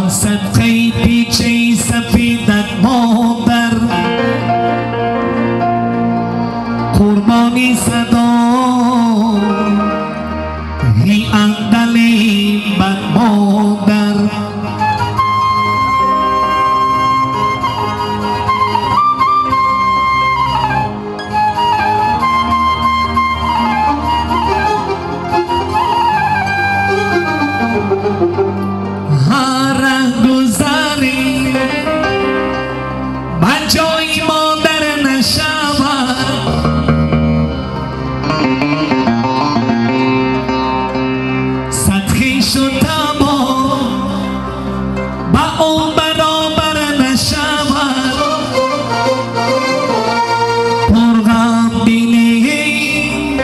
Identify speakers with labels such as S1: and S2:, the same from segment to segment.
S1: من صدقه پیچه سفیدت مادر قربانی صدا هی اندلی بد مادر گذاری با جای مادر نشود سطحی شد تمام با او برابر نشود پرغم دلی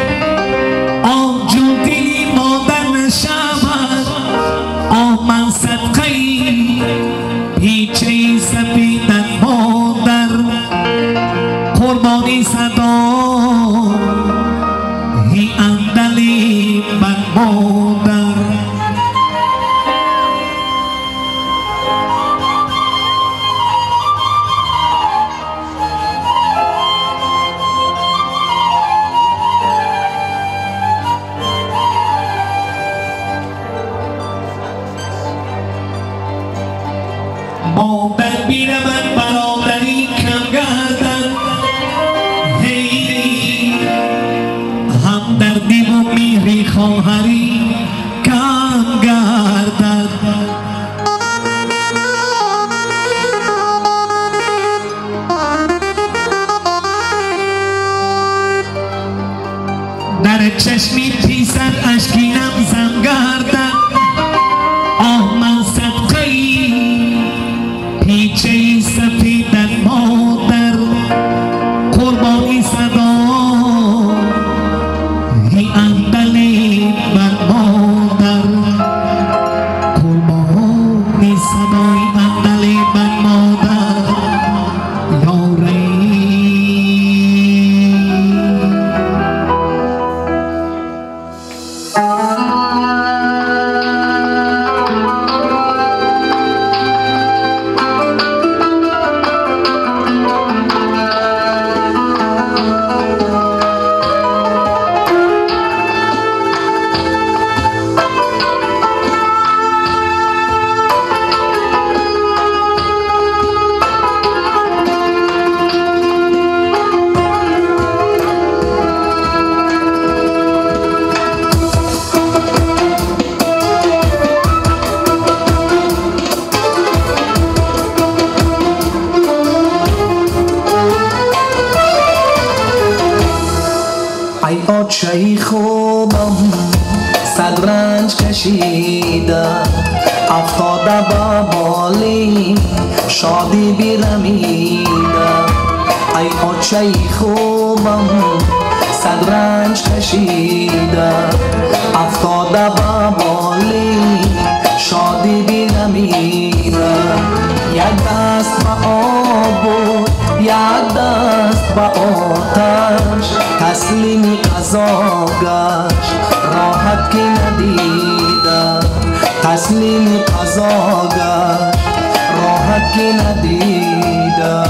S1: آبجو دلی مادر نشود آه من صدقه پیچه سفیدت مادر قربانی صدا هی اندلی بد مادر مادر بیرود برادری کم گردد هی هم دردی و میری خواهری کم گردد در چشمی پیسر اشکینم زم گردد آه من صدقه پیچه سفیدت مادر قربانی صدا هی اندلی بر مادر قربانی صدای اندلی بر مادر یاری
S2: ای آچه‌ی خوبم صد رنج کشیده افتاده به بالی شادی برمیده ای آچه‌ی خوبم صد رنج کشیده افتاده به بالی شادی برمیده یک دست به آب بود یک دست به آتش تسلیمی قضا گشت راحت که ندیده تسلیمی قضا گشت راحت که ندیده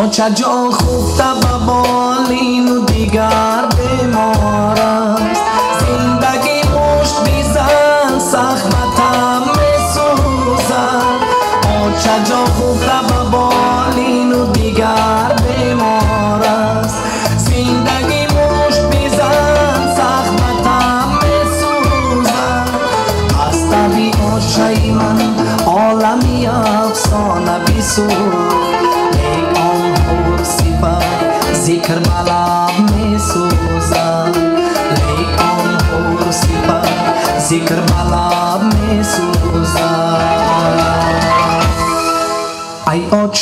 S2: آچه جان خفته به بالین و دیگر بیمار است زندگی مشت بیزن سخت بتم میسوزد آچه جان خفته به بالین و دیگر بیمار است زندگی مشت بیزن سخت بتم میسوزد از تبی آچه من عالمی افسانه بیسوخت ذکر ملاب می سوزد لیک آن حور صفت ذکر ملاب می سوزد.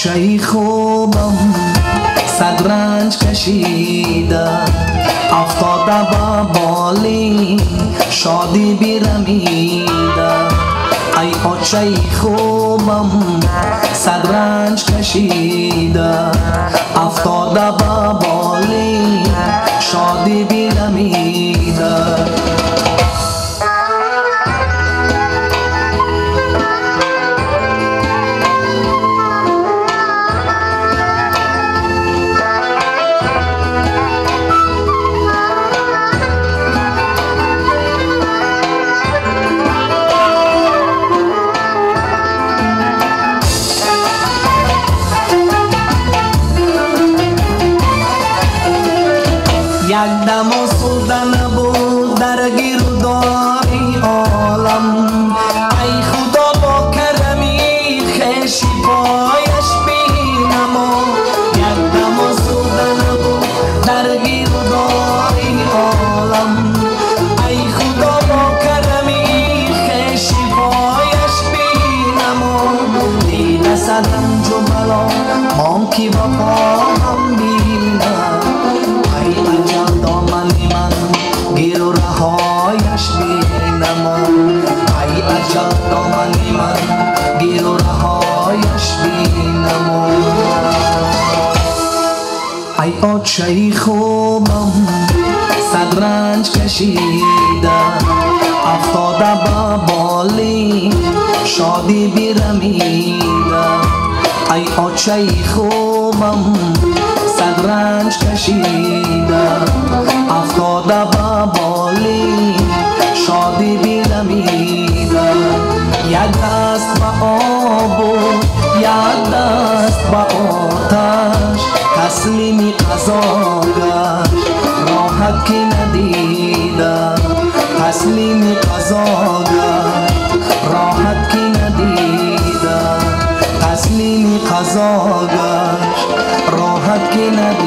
S2: очаи хубам сад ранҷ кашида, афтода ба болин шодӣ бирамида. Ай очаи хубам сад ранҷ кашида, афтода ба болин шодӣ бирамида. Як дам осуда набуд дар гирудори олам, ай Худо бо карами хеши пояш бинамо. Як дам осуда набуд дар гирудори олам, ай Худо бо карами хеши пояш бинамо. Дида сад ранҷу бало мон ки ба поам бинам, ай аҷал домани ман гиру раҳояш бинамо. Ай аҷал домани ман гиру раҳояш бинамо. Ай очаи хубам сад ранҷ кашида, афтода ба болин шодӣ бирамида. Ай очаи хубам сад ранҷ кашида, афтода ба болин шодӣ бирамида. Як даст ба обу як даст ба оташ, таслими қазо гашт роҳат ки надида. Таслими қазо гашт роҳат ки надида. Таслими қазо гашт роҳат ки надида.